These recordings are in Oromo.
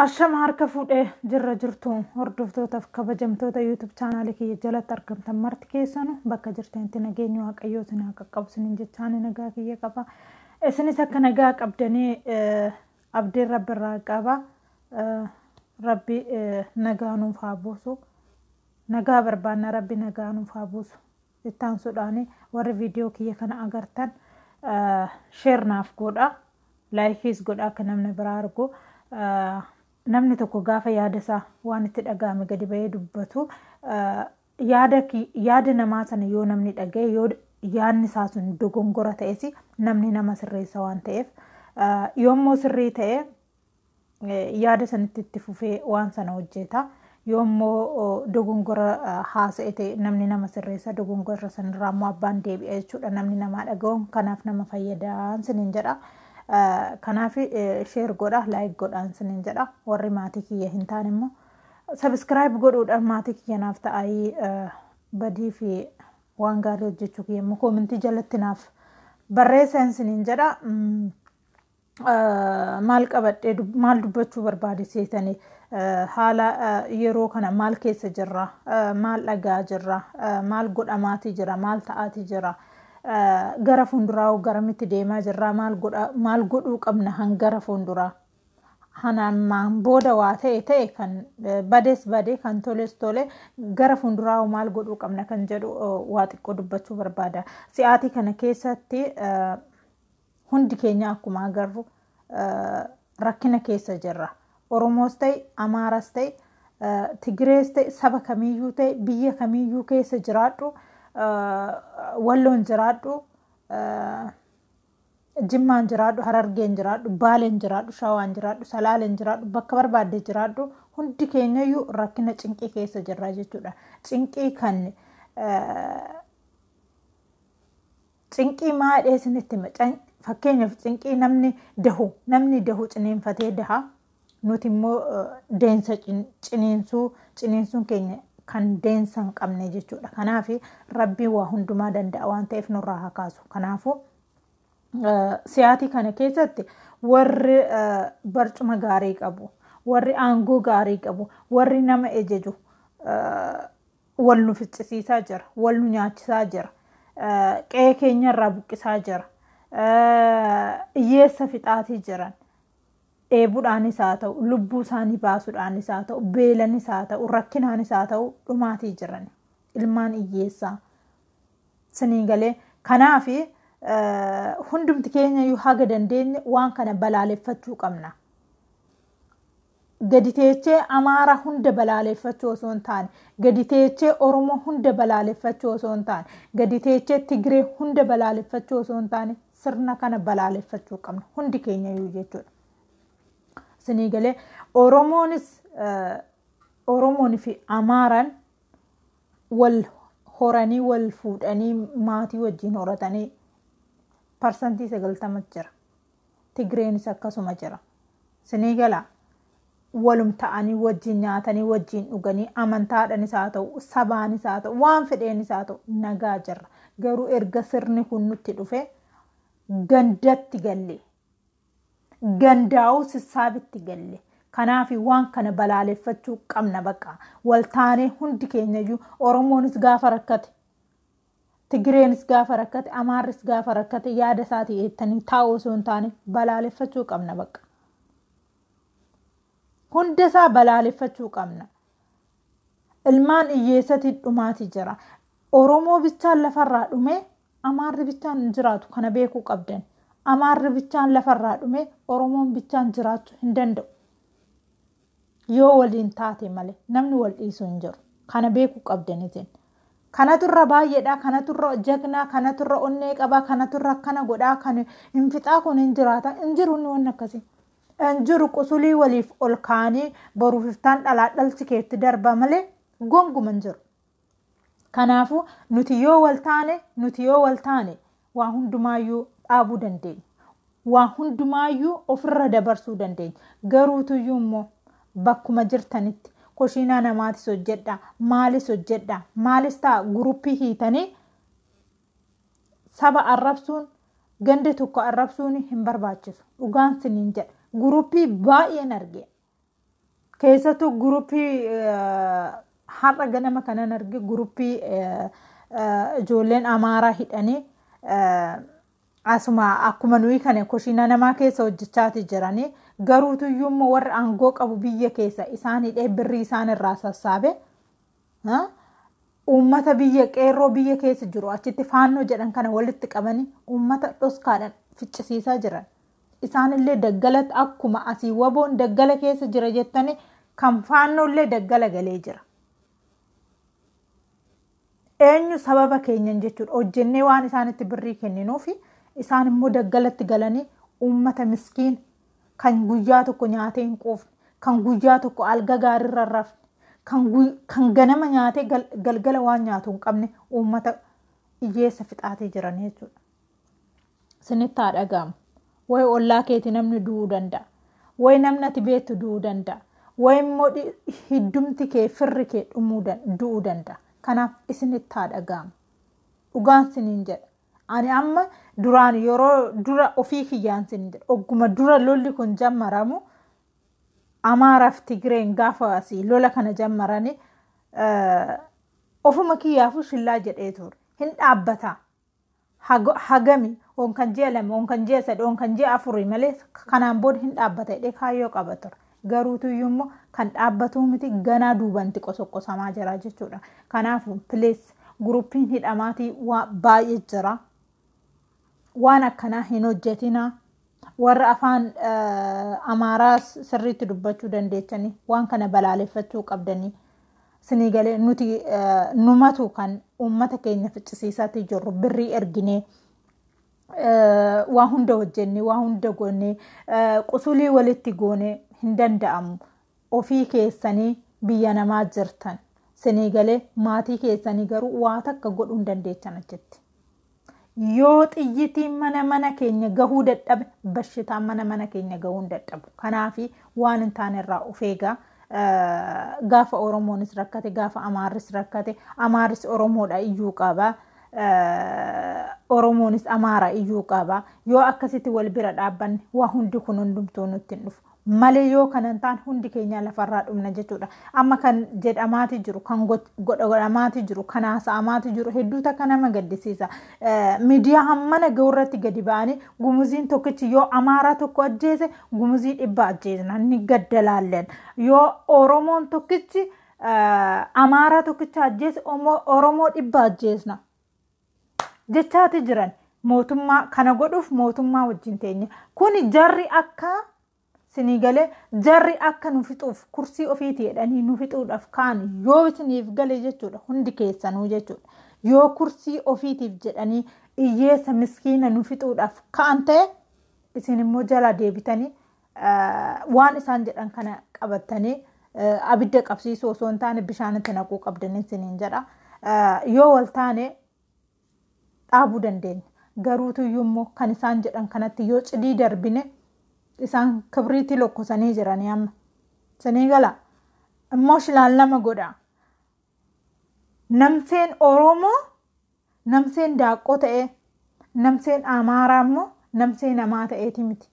Ashama harka fuudhee jirra jirtu hordoftootaaf kabajamtoota YouTube chaanaalii kiyya jalatti argamtan marti keessanu bakka jirtanitti nageenya Waaqayyoo isin haa qaqqabu isiniin jechaan nagaa kiyya qaba. Isinis akka nagaa qabdanii abdiin Rabbi irraa qaba. Rabbi nagaa nuuf haa buusu. Nagaa barbaanna, Rabbi nagaa nuuf haa buusu. Ittaansuudhaan warri viidiyoo kiyya kana agartan share naaf godha. Likeis godha akka namni biraa argu. Namni tokko gaafa yaada isaa waan itti dhaga'ame gadi ba'ee dubbatu, yaada namaa sana yoo namni dhaga'e, yoo yaadni isaa sun dogongora ta'es namni nama sirreessa waan ta'eef, yoommoo sirrii ta'e yaada sanitti itti fufee waan sana hojjeta. Yoommoo dogongora haasa'e ta'e namni nama sirreessa, dogongora sanirraa immoo abbaan deebi'a jechuudha namni namaa dhaga'uun, kanaaf nama fayyadaan siniin jedha. Kanaaf share godha, like godhaan siniin jedha. Warri maatii kiyya hin taane immoo subscribe godhuudhaan maatii kiyya naaf ta'anii, badii fi waan gaarii hojjechuu kiyya immoo commentii jalatti naaf barreessan siniin jedha. Maal qabadhee maal dubbachuu barbaade seetanii? Haala yeroo kana maal keessa jirra? Maal dhagaa jirra? Maal godhamaatii jira? Maal ta'aatii jira? Gara fuulduraa garamitti deemaa jirra? Maal godhuu qabna hangara fuulduraa? Hanaan booda waa ta'e ta'e, kan bades bade, kan toles tole, gara fuulduraa maal godhuu qabna kan jedhu waa xiqqoo dubbachuu barbaada. Si'aatii kana keessatti hundi keenya akkuma agarru rakkina keessa jirra. Oromoos ta'e, Amaaras ta'e, Tigirees ta'e, saba kamiyyuu ta'e, biyya kamiyyuu keessa jiraadhu, Walloon jiraadhu, Jimmaan jiraadhu, Harargeen jiraadhu, Baaleen jiraadhu, Shawaan jiraadhu, Salaaleen jiraadhu, bakka barbaadde jiraadhu, hundi keenyayyuu rakkina cinqii keessa jirra jechuudha. Cinqii kan cinqii maadhee isinitti hima? Fakkeenyaaf cinqii namni dahu ciniinfatee daha, nuti immoo deensa ciniinsuu ciniinsuun keenya kan deensa hin qabne jechuudha. Kanaaf Rabbiin waa hundumaa danda'a waan ta'eef nurraa haa kaasu. Kanaafuu siyaatii kana keessatti warri barcuma gaarii qabu, warri aangoo gaarii qabu, warri nama ejaju wal nu ficcisiisaa jira, wal nu nyaachisaa jira, qe'ee keenyarraa buqqisaa jira, hiyyeessa fixaatii jiran. Dheebuudhaanis haa ta'u, lubbuu isaanii baasuudhaanis haa ta'u, beelanis haa ta'u, rakkinaanis haa ta'u, dhumaatii jiran. Ilmaan hiyyeessaa. Sinii galee? Kanaaf hundumti keenya iyyuu haga dandeenye waan kana balaaleffachuu qabna. Gadi teechee Amaara hunda balaaleffachuu osoo hin taane, gadi teechee Oromoo hunda balaaleffachuu osoo hin taane, gadi teechee Tigree hunda balaaleffachuu osoo hin taane, sirna kana balaaleffachuu qabna hundi keenya iyyuu jechuudha. Sinii galee? Oromoonis, Oromoon fi Amaaraan wal horanii, wal fuudhanii, maatii wajjin horatanii 90% jira. Tigreenis akkasuma jira. Sinii galaa? Walum ta'anii wajjin nyaatanii, wajjin dhuganii, amantaadhaanis haa ta'u, sabaanis haa ta'u, waan fedheenis haa ta'u, nagaa jirra. Garuu erga sirni kun nutti dhufe gandatti galle. Gandaa'uu sissaabitti galle. Kanaaf waan kana balaaleffachuu qabna bakka. Waltaanee hundi keenyayyuu, Oromoonis gaafa rakkate, Tigireenis gaafa rakkate, Amaarris gaafa rakkate, yaada isaatii eettanii taa'uu osoo hin taane balaaleffachuu qabna bakka. Hunda isaa balaaleffachuu qabna. Ilmaan hiyyeessatti dhumaati jira. Oromoo bichaan lafarraa dhume Amaarri bichaan hin jiraatu, kana beekuu qabdan. Amaarri bichaan lafarraa dhume Oromoon bichaan jiraachuu hin danda'u. Yoo waliin taate malee namni wal dhiisuu hin jiru. Kana beekuu qabdan isin. Kanatu irra baay'eedha, kanatu irra jagnaa, kanatu irra onnee qabaa, kanatu irra akkana godhaa, kan hin fixaa, kun hin jiraata. Hin jiru inni waan akkasii. Hin jiru. Qusulii waliif ol kaanii boruuf iftaan dhalaa dhalchi keetti darba malee gonguma hin jiru. Kanaafuu nuti yoo wal taane waa hundumaayyuu dhaabuu dandeenya. Waa hundumaayyuu ofirra dabarsuu dandeenya. Garuutuyyuu immoo bakkuma jirtanitti kushiinaa namaatis hojjedha, maalis hojjedha, maalis ta'a, groupii hiitanii saba arrabsuun, ganda tokko arrabsuun hin barbaachisu. Dhugaan siniin jedha. Groupii baay'een arge. Keessattuu guruppii har'a ganama kanan arge, guruppii ijoolleen Amaaraa hidhanii asuma akkuma nuyi kana kushiina namaa keessa hojjechaati jiranii, garuutuyyuu immoo warra aangoo qabu biyya keessa isaan hidhee birrii isaan irraa sassaabe, uummata biyya qeerroo biyya keessa jiru achitti Faannoo jedhan kana walitti qabanii uummata dhoskaadhaan ficcisiisaa jiran. Isaanillee daggalatti akkuma asii WBOn daggala keessa jira jettanii, kan Faannoollee daggala galee jira. Eenyu sababa keenyan jechuudha, hojjennee waan isaanitti birrii kenninuufi isaan immoo daggalatti galanii uummata miskiin kan guyyaa tokko nyaatee hin quufne, kan guyyaa tokko alga gaariirra rafne, kan ganama nyaatee galgala waan nyaatu hin qabne, uummata hiyyeessa fixaatee jiran jechuudha. Sinitti haa dhaga'amu. Wayi ollaa keeti namni du'uu danda'a. Wayi namni ati beektu du'uu danda'a. Wayi immoo hiddumti kee, firri kee dhumuu du'uu danda'a. Kanaaf isinitti haa dhaga'amu. Dhugaan siniin jedha. Ani amma duraan yeroo dura ofii kiyyaan siniin jedha. Ogguma dura lolli kun jammaramu, Amaaraaf Tigireen gaafa asii lola kana jammarani, ofuma kiyyaafuu shillaa jedhee ture. Hin dhaabbata. Hagami on kan ji'a 2, on kan ji'a 3, on kan ji'a 4 malee kanaan booda hin dhaabbata jedhee kaayyoo qaba ture. Garuutuyyuu immoo kan dhaabbatuu miti, ganaa duubanti qosoqosamaa jira jechuudha. Kanaafuu please, guruppiin hidhamaatii baay'ee jira. Waan akkanaa hin hojjetinaa. Warra afaan Amaaraa sirriitti dubbachuu dandeechanii waan kana balaaleffachuu qabdanii. Sinii galee, nuti numatu kan uummata keenya ficcisiisaatti jirru, birrii erginee, waa hunda hojjennee, waa hunda goonee, qusulii walitti goonee hin danda'amu. Ofii keessanii biyya namaa jirtan. Sinii galee, maatii keessanii garuu waa takka godhuu hin dandeechan achitti. Yoo xiyyitiin mana mana keenya gahuu dadhabe, bashitaan mana mana keenya gahuu hin dadhabu. Kanaafi waan hin taane irraa of eegaa. Gaafa Oromoonis rakkate, gaafa Amaarris rakkate, Amaarris Oromoodha iyyuu qaba. Oromoonis Amaara iyyuu qaba. Yoo akkasitti wal bira dhaabbanne, waa hundi kun hundumtuu nutti hin dhufu. Malee yoo kanan ta'an hundi keenya lafarraa dhumna jechuudha. Amma kan jedhamaati jiru, kan godhamaati jiru, kan haasa'amaati jiru hedduu takka nama gaddisiisa. Miidiyaa hammana gahu irratti gadi ba'anii Gumuziin tokkichi yoo Amaaraa tokko ajjeese, Gumuzii 100 ajjeesna, ni gaddalaalleen. Yoo Oromoon tokkichi Amaaraa tokkicha ajjeese, Oromoo 100 ajjeesna jechaati jiran. Mootummaa kana godhuuf mootummaa wajjin teenya. Kuni jarri akka sinii galee, jarri akka nu fixuuf kursii ofiiti jedhanii nu fixuudhaaf kaan yoo isiniif gale jechuudha, hundi keessanuu jechuudha. Yoo kursii ofiitiif jedhanii hiyyeessa miskiina nu fixuudhaaf ka'an ta'e, isin immoo jala deebitanii waan isaan jedhan kana qabatanii abidda qabsiisuu osoo hin taane bishaanitti naquu qabdanii isiniin jedha. Yoo wal taane dhaabuu dandeenya. Garuutuyyuu immoo kan isaan jedhan kanatti yoo cidii darbine, isaan kibriitii lokkosanii jiranii amma. Sinii gala. Immoo shilaan lama godha. Namseen Oromoo namseen daaqqoo ta'ee, namseen Amaaraa immoo namsee namaa ta'eeti miti.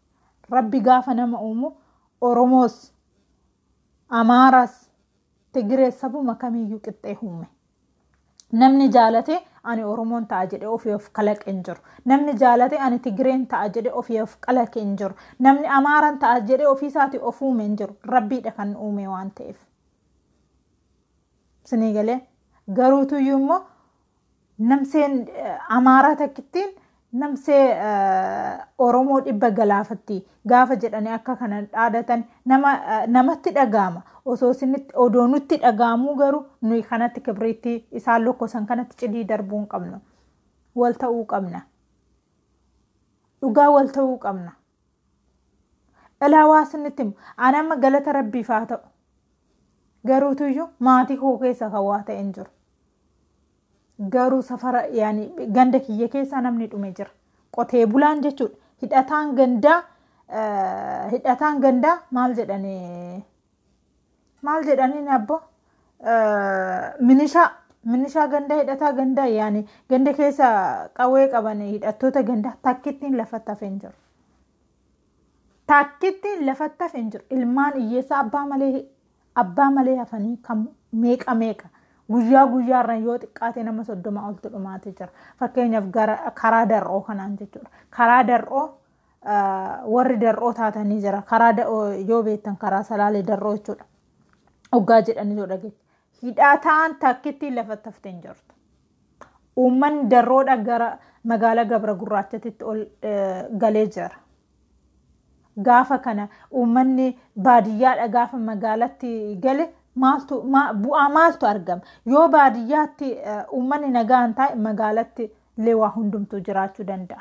Rabbi gaafa nama uumu Oromoos, Amaaraas, Tigirees, sabuma kamiyyuu qixxee uume. Namni jaalate ani Oromoon ta'a jedhee ofii of kalaqe hin jiru. Namni jaalate ani Tigireen ta'a jedhee ofii of kalaqe hin jiru. Namni Amaaraan ta'a jedhee ofii isaatii of uume hin jiru. Rabbiidha kan uume waan ta'eef. Sinii galee, garuutuyyuu immoo namseen Amaaraa takkittiin namsee Oromoo 100 galaafatti gaafa jedhanii akka kana dhaadatan nama namatti dhaga'ama. Osoo isinitti odoo nutti dhaga'amuu garuu nuyi kanatti kibriitti isaan lokkosan kanatti cidii darbuu hin qabnu. Wal ta'uu qabna. Dhugaa wal ta'uu qabna. Ilaa, waa isinitti himu. Ani amma galata Rabbiif haa ta'u. Garuutuyyuu maatii koo keessa kan waa ta'e hin jiru. Garuu safara, yaani ganda kiyya keessaa namni dhume jira. Qotee bulaan jechuudha. Hidhataan gandaa maal jedhanii abbo, minishaa gandaa, hidhataa gandaa, yaani ganda keessa qawwee qaban, hidhattoota gandaa takkittiin lafatti hafe hin jiru. Takkittiin lafatti hafe hin jiru. Ilmaan hiyyeessaa abbaa malee Abbaa malee hafanii kan meeqa meeqa guyyaa guyyaarra yoo xiqqaate nama 30 oltu dhumaatee jira. Fakkeenyaaf gara karaa Dar'oo kanaan jechuudha. Karaa Dar'oo warri Dar'oo taatanii jira. Karaa yoo beektan karaa Salaalee Dar'oo jechuudha. Hoggaa jedhanii yoo dhageesse. Hidhataan takkitti lafatti haftee hin jirtu. Uummanni Darroodha gara magaalaa Gabra Gurraachatitti ol galee jira. Gaafa kana uummanni baadiyyaadha gaafa magaalatti gale maaltu bu'aa maaltu argama? Yoo baadiyyaatti uummanni nagaan taa'e, magaalatti illee waa hundumtuu jiraachuu danda'a.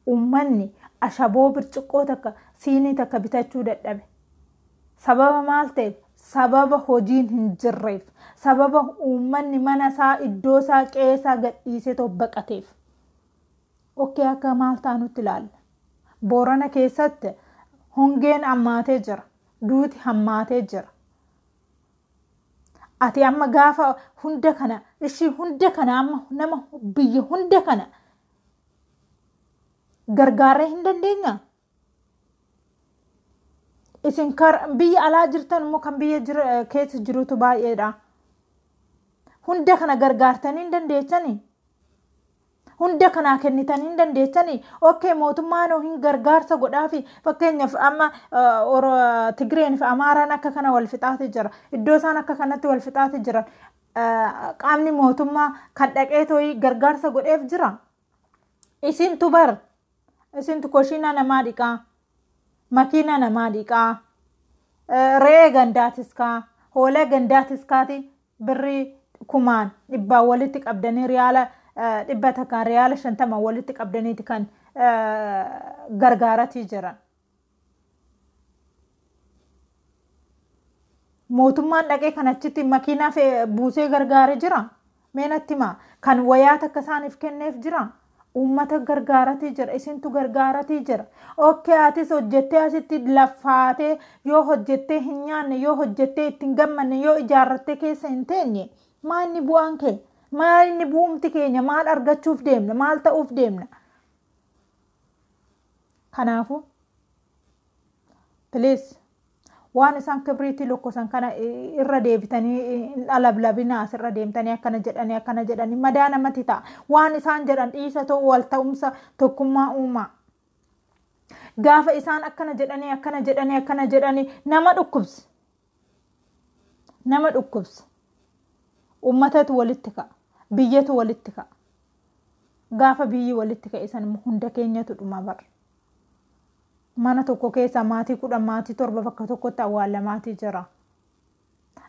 Uummanni ashaboo birciqqoo takka, siinii takka bitachuu dadhabe. Sababa maal ta'eef? Sababa hojiin hin jirreef. Sababa uummanni mana isaa, iddoo isaa, qe'ee isaa gadhiisee baqateef. Okay, akka maal taanutti ilaalla. Boorana keessatti hongeen hammaatee jira. Duuti hammaatee jira. Ati amma gaafa hunda kana ishii hunda kana amma nama biyya hunda kana gargaaree hin dandeenyaa? Isin biyya alaa jirtan immoo kan biyya keessa jirutu baay'eedha. Hunda kana gargaartanii hin dandeessanii? Hunda kanaa kennitanii hin dandeessanii? Okay, mootummaan hin gargaarsa godhaafi. Fakkeenyaaf amma Tigreen fi Amaaraan akka kana wal fixaati jira. Iddoo isaan akka kanatti wal fixaati jiran qaamni mootummaa kan dhaqee tooyii gargaarsa godheef jira. Isintu bar isintu koshiina namaa dhiqaa, makiina namaa dhiqaa, re'ee gandaatiskaa, hoolaa gandaatiskaati birrii kumaan dhibbaan walitti qabdanii, riyaala 100n, riyaala 50 walitti qabdaniiti kan gargaaratii jiran. Mootummaan dhaqee kan achitti makiinaa buusee gargaaree jira. Mee natti himaa, kan wayaa takka isaaniif kenneef jira. Uummata gargaaratii jira. Isintu gargaaratii jira. Okay, atis hojjettee asitti laffaatee yoo hojjettee hin nyaanne, yoo hojjettee ittiin gammanne, yoo ijaarrattee keessa hin teenye, maal inni bu'aan kee? Maal inni bu'umti keenya? Maal argachuuf deemna? Maal ta'uuf deemna? Kanaafuu please, waan isaan kibriitii lokkosan kana irra deebitanii hin dhalablabinaa. Asirra deemtanii akkana jedhanii, akkana jedhanii madaa namatti ta'a. Waan isaan jedhan dhiisa ta'u, wal ta'umsa tokkummaa uumaa. Gaafa isaan akkana jedhanii, akkana jedhanii, akkana jedhanii nama dhukkubsi. Nama dhukkubsi. Uummatatu walitti ka'a. Biyyatu walitti ka'a. Gaafa biyyi walitti ka'e san hunda keenyatu dhuma bara. Mana tokko keessa maatii 10, maatii 7 bakka tokkotti awwaalamaatii jira.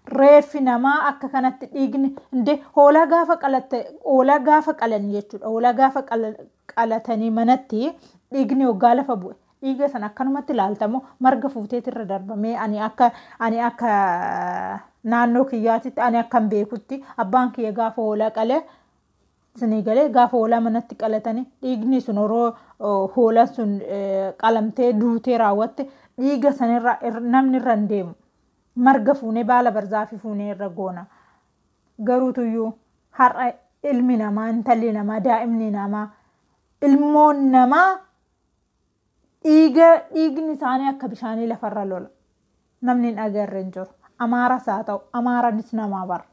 Reeffi namaa akka kanatti dhiigni inde hoolaa gaafa qalatte, hoolaa gaafa qalan jechuudha. Hoolaa gaafa qalatanii manatti dhiigni hoggaa lafa bu'e. Dhiiga sana akkanumatti ilaaltamoo marga fuuteetirra darbamee? Ani akka naannoo kiyyaatitti, ani akkan beekutti, abbaan kiyya gaafa hoolaa qalee sinii galee, gaafa hoolaa manatti qalatanii dhiigni sun yeroo hoolaan sun qalamtee duutee raawwatte dhiiga sanirra namni irra hin deemu. Marga fuunee, baala barzaafii fuunee irra goona. Garuu tuyyuu har'a ilmi namaa, intalli namaa, daa'imni namaa, ilmoon namaa dhiiga dhiigni isaanii akka bishaanii lafarra lola. Namni hin agarre hin jiru. Amaaras haa ta'u, Amaaranis namaa bara.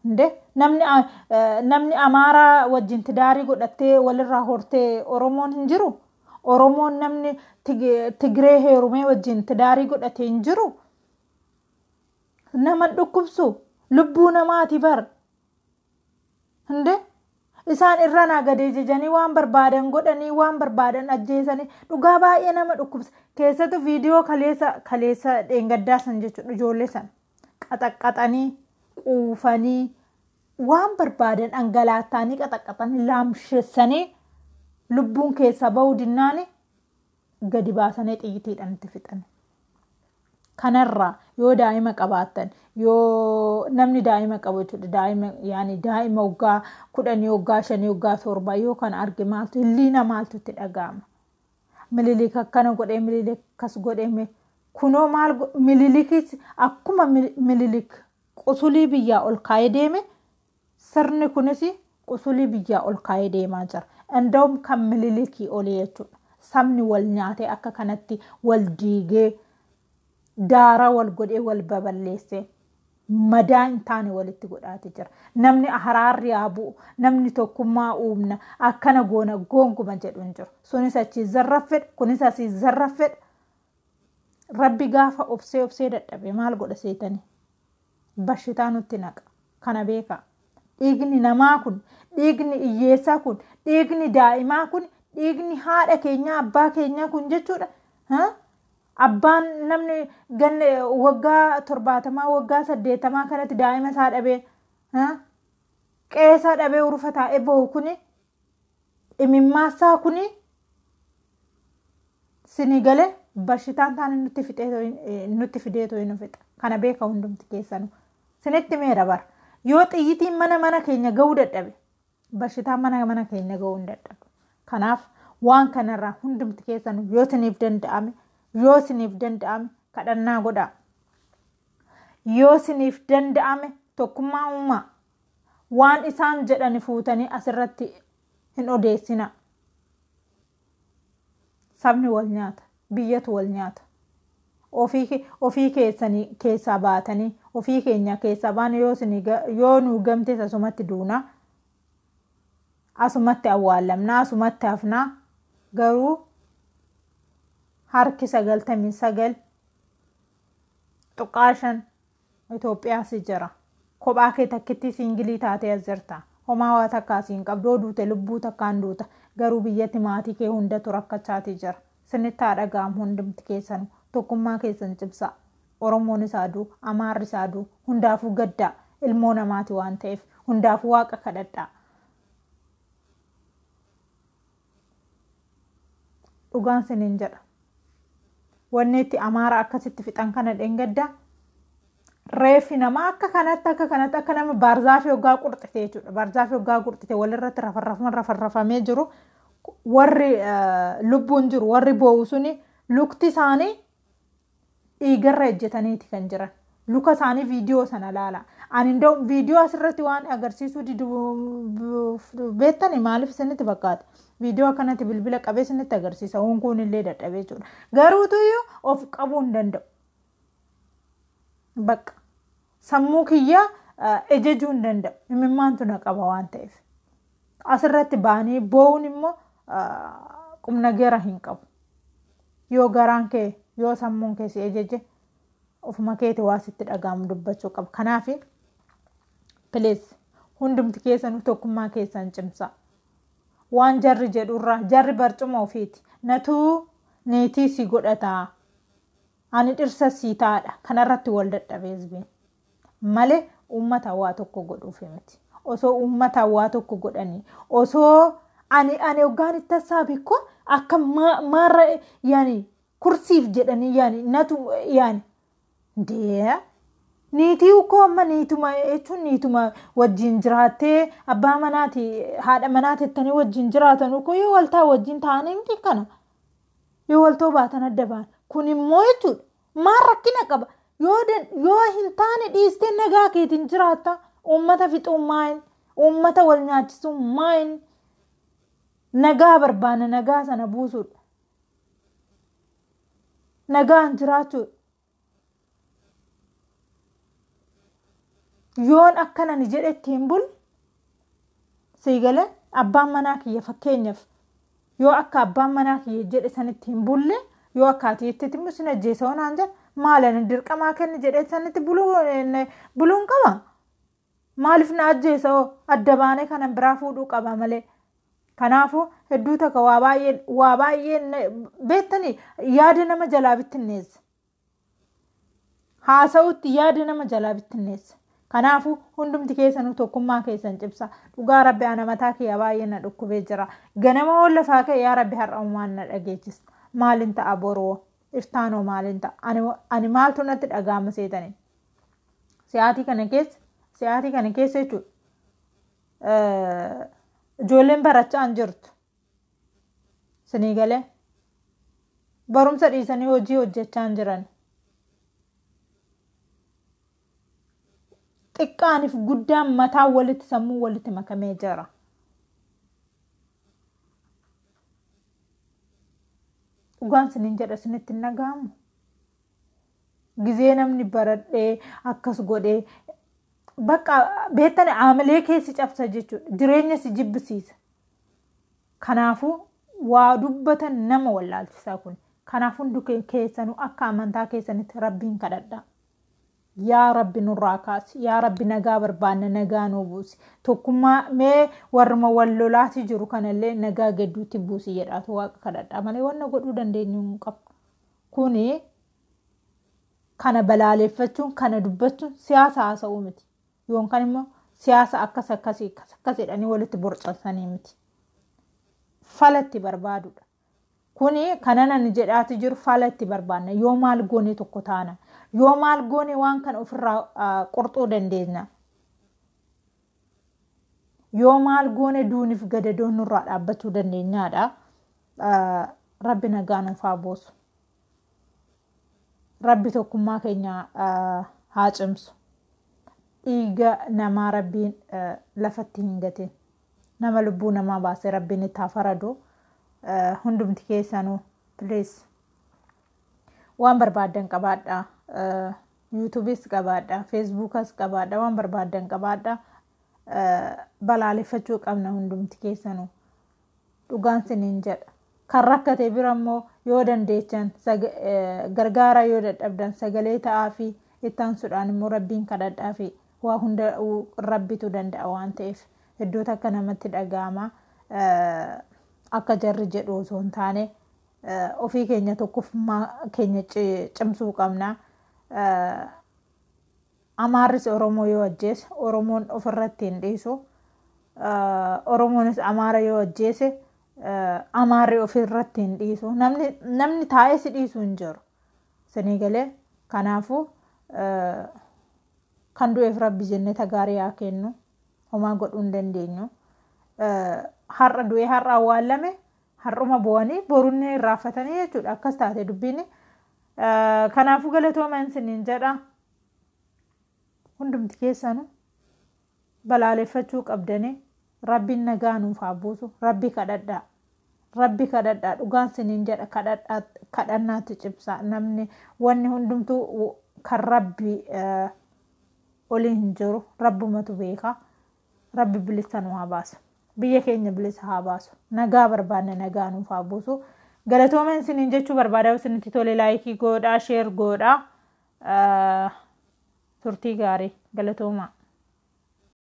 Inde namni Amaaraa wajjin tidaarii godhattee walirraa hortee Oromoon hin jiru. Oromoon namni Tigree heerumee wajjin tidaarii godhatee hin jiru. Nama dhukkubsu lubbuu namaati bar. Inde isaan irra naa gadee jejanii waan barbaadan godhanii, waan barbaadan ajjeesanii, dhugaa baay'ee nama dhukkubsa. Keessattuu viidiyoo kaleessa dheengaddaa san jechuudha, ijoollee san qaxaqqaxanii quufanii waan barbaadan dhangalaataanii qaxaqqaxanii laamshessanii lubbuun keessaa bahuu dinnaani gadi baasanii xiyyitiidhaan itti fixan. Kanarraa yoo daa'ima qabaattan, yoo namni daa'ima qabu jechuudha, daa'ima yaani daa'ima waggaa 10, waggaa 5, waggaa 7 yoo kana arge maaltu hilliina maaltu itti dhaga'ama? Mililik akkana godhee, Mililik akkas godhee, kunoo maal Mililikis akkuma Mililik qusulii biyyaa ol kaa'ee deeme, sirni kunis qusulii biyyaa ol kaa'ee deemaa jira. Inda'um kan Mililikii olii jechuudha. Sabni wal nyaatee akka kanatti wal diigee Daaraa wal godhee wal baballeessee madaa hin taane walitti godhaati jira. Namni haraarri haa bu'u, namni tokkummaa uumna, akkana goona gonkuma jedhu hin jiru. Sunis achii zarraffedha, kunis asii zarraffedha. Rabbi gaafa obsee obsee dadhabe maal godha seetanii? Bashitaa nutti naqa. Kana beekaa. Dhiigni namaa kun, dhiigni hiyyeessaa kun, dhiigni daa'imaa kun, dhiigni haadha keenyaa, abbaa keenyaa kun jechuudha. Abbaan namni ganna waggaa 70, waggaa 80 kanatti daa'ima isaa dhabee, qe'ee isaa dhabee urufa taa'ee boo'u kuni, imimmaasaa kuni sinii galee bashitaan taane nutti fidee too'i nu fixa. Kana beeka hundumti keessanuu. Sinitti meera bara. Yoo xiyyitiin mana mana keenya ga'uu dadhabe, bashitaan mana mana keenya ga'uu hin dadhabu. Kanaaf waan kanarraa hundumti keessanuu yoo isiniif danda'ame, yoo isiniif danda'ame kadhannaa godhaa. Yoo isiniif danda'ame tokkummaa uumaa. Waan isaan jedhani fuutanii asirratti hin odeessina. Sabni wal nyaata, biyyatu wal nyaata. Ofii keessanii keessaa baatanii, ofii keenya keessaa baane yoo nu gamtes asumatti duuna, asumatti awwaalamna, asumatti hafnaa. Garuu harki 99.5 Itoophiyaas jira. Kophaa kee takkitti siingilii taatee as jirta. Homaa waa takka asiin qabdu, duute lubbuu takkaan duuta. Garuu biyyatti maatii kee hundatu rakkachaatii jira. Sinitti haa dhaga'amu hundumti keessanuu. Tokkummaa keessan cimsaa. Oromoon isaa duu, Amaarri isaa duu, hundaafuu gaddaa. Ilmoo namaati waan ta'eef hundaafuu waaqa kadhadhaa. Dhugaan siniin jedha. Wanni itti Amaara akkasitti fixan kana dheengaddaa. Reeffi namaa akka kanatti akka kanatti akka nama baarzaafii hoggaa qurxite jechuudha. Baarzaafii hoggaa qurxite walirratti rafarrafamee jiru. Warri lubbuun jiru, warri boo'u suni lukti isaanii dhiigarra ejjetaniiti kan jiran. Luka isaanii viidiyoo sana laala. Ani indoo viidiyoo asirratti waan agarsiisuu didu beektani maaliif isinitti fakkaata? Viidiyoo akkanatti bilbila qabee isinitti agarsiisa. Hunkuun illee dadhabee jechuudha. Garuutuyyuu of qabuu hin danda'u. Bakka sammuu kiyya ejejuu hin danda'u. Imimmaantu na qaba waan ta'eef. Asirratti ba'anii boo'uun immoo qubna gara hin qabu. Yoo garaan kee, yoo sammuun kee si ejeje, ofuma keeti waa sitti dhaga'amu dubbachuu qaba. Kanaaf please hundumti keessanuu tokkummaa keessan cimsaa. Waan jarri jedhurraa jarri barcuma ofiiti. Natuu niitii si godhataa. Ani dhirsa sii taadha. Kanarratti wal dadhabee hizbiin. Malee uummata waa tokko godhuuf miti. Osoo uummata waa tokko godhanii, osoo ani hoggaan itti hassaabe ko akka maarra yaani kursiif jedhanii yaani natu yaani dee niitii koo amma niituma jechuun niituma wajjin jiraattee abbaa manaati haadha manaati jettanii wajjin jiraatan koo yoo waltaa wajjin ta'anii miti kana yoo waltoo baatan adda ba'an kun immoo jechuudha maal rakkina qaba? Yoo hin taane dhiistee nagaa keetiin jiraatta. Uummata fixuun maayin, uummata wal nyaachisuun maayin? Nagaa barbaana, nagaa sana buusuudha, nagaan jiraachuudha. Yoon akkana ni jedhetti hin bulle sii galee abbaan manaa kiyya, fakkeenyaaf yoo akka abbaan manaa kiyya jedhe sanitti hin bulle, yoo akka ati jettetti immoo sin ajjeesa naan jedhe, maal ani dirqamaa kenni jedhee sanitti buluun qaba? Maaliif na ajjeesa hoo? Adda baanee kanan biraa fuudhuu qaba malee. Kanaafuu hedduu takka waa baay'ee beektanii yaada nama jalaa bittinneessa. Haasa'utti yaada nama jalaa bittinneessa. Kanaafuu hundumti keessanuu tokkummaa keessan cimsa. Dhugaa rabbi ana mataa kiyya baay'ee na dhukkubee jira. Ganama ol lafaa ka'e, yaa rabbi har'a uumaan na dhageechisa. Maalin ta'a boroo? Iftaanoo maalin ta'a? Ani maaltu natti dhaga'ama seetanii? Sa'aatii kana keessa jechuudha. Ijoolleen barachaa hin jirtu. Sinii galee barumsa dhiisanii hojii hojjechaa hin jiran. Xiqqaaniif guddaan mataa walitti, sammuu walitti makamee jira. Dhugaan sinin jedha, isinitti hin dhaga'amu. Gizee namni baradhee akkas godhee bakka beektan aamalee keessi cabsa jechuudha. Jireenya si jibbisiisa. Kanaafuu waa dubbatan nama wallaalchisaa kun. Kanaaf hundi keessanuu akka amantaa keessanitti Rabbiin kadhadhaa. Yaa Rabbi nurraa kaasi. Yaa Rabbi nagaa barbaanna, nagaa nuu buusi. Tokkummaa mee warruma wal lolaati jiru kanallee nagaa gidduutti buusi jedhaatu Waaqa kadhadhaa malee wanna godhuu dandeenyu hin qabnu. Kuni kana balaaleffachuun, kana dubbachuun siyaasa haasa'uu miti. Yookaan immoo siyaasa akkas akkasii akkas akkas jedhanii walitti borcansanii miti. Falatti barbaadudha. Kuni kanan ani jedhaati jiru fala itti barbaanna. Yoo maal goone tokko taana? Yoo maal goone waan kana ofirraa qurxuu dandeenya? Yoo maal goone duuniif gadadoon nurraa dhaabbachuu dandeenyaadha? Rabbi nagaa nuuf haa buusu. Rabbi tokkummaa keenya haa cimsu. Dhiiga namaa Rabbiin lafatti hin gatin. Nama lubbuu namaa baasee Rabbiin itti haa faradu. Hundumti keessanuu please waan barbaaddan qabaadhaa. YouTubeis qabaadhaa, Facebookas qabaadhaa, waan barbaaddan qabaadhaa. Balaaleffachuu qabna hundumti keessanuu. Dhugaan siniin jedha. Kan rakkate bira immoo yoo dandeechan gargaara, yoo dadhabdan sagalee ta'aa fi ittaansuudhaan immoo Rabbiin kadhadhaa fi waa hunda Rabbitu danda'a waan ta'eef iddoo takka namatti dhaga'ama. Akka jarri jedhu osoo hin taane ofii keenya tokkummaa keenya cimsuu qabna. Amaarris Oromoo yoo ajjeese Oromoon ofirratti hin dhiisu. Oromoonis Amaara yoo ajjeese Amaarri ofirratti hin dhiisu. Namni taa'ee si dhiisu hin jiru. Isinii galee? Kanaafuu kan du'eef Rabbi jenneta gaarii haa kennu. Homaa godhuu hin dandeenyu. Har'a du'ee har'a awwaallame, har'uma bo'anii borunni irraanfatanii jechuudha. Akkas taate dubbiin. Kanaafuu galatoomaa isiniin jedha. Hundumti keessanuu balaaleffachuu qabdanii. Rabbiin nagaa nuuf haa buusu. Rabbi kadhadhaa. Rabbi kadhadhaa, dhugaan siniin jedha, kadhadhaa, kadhannaatti cimsaa. Namni wanni hundumtuu kan Rabbi olii hin jiru, Rabbumatu beeka. Rabbi bilisa nu haa baasu. Biyya keenya bilisa haa baasu. Nagaa barbaanne, nagaa nuuf haa buusu. Galatooma isiniin jechuu barbaada. Isinitti tole like godhaa, share godhaa. Turtii gaarii, galatooma.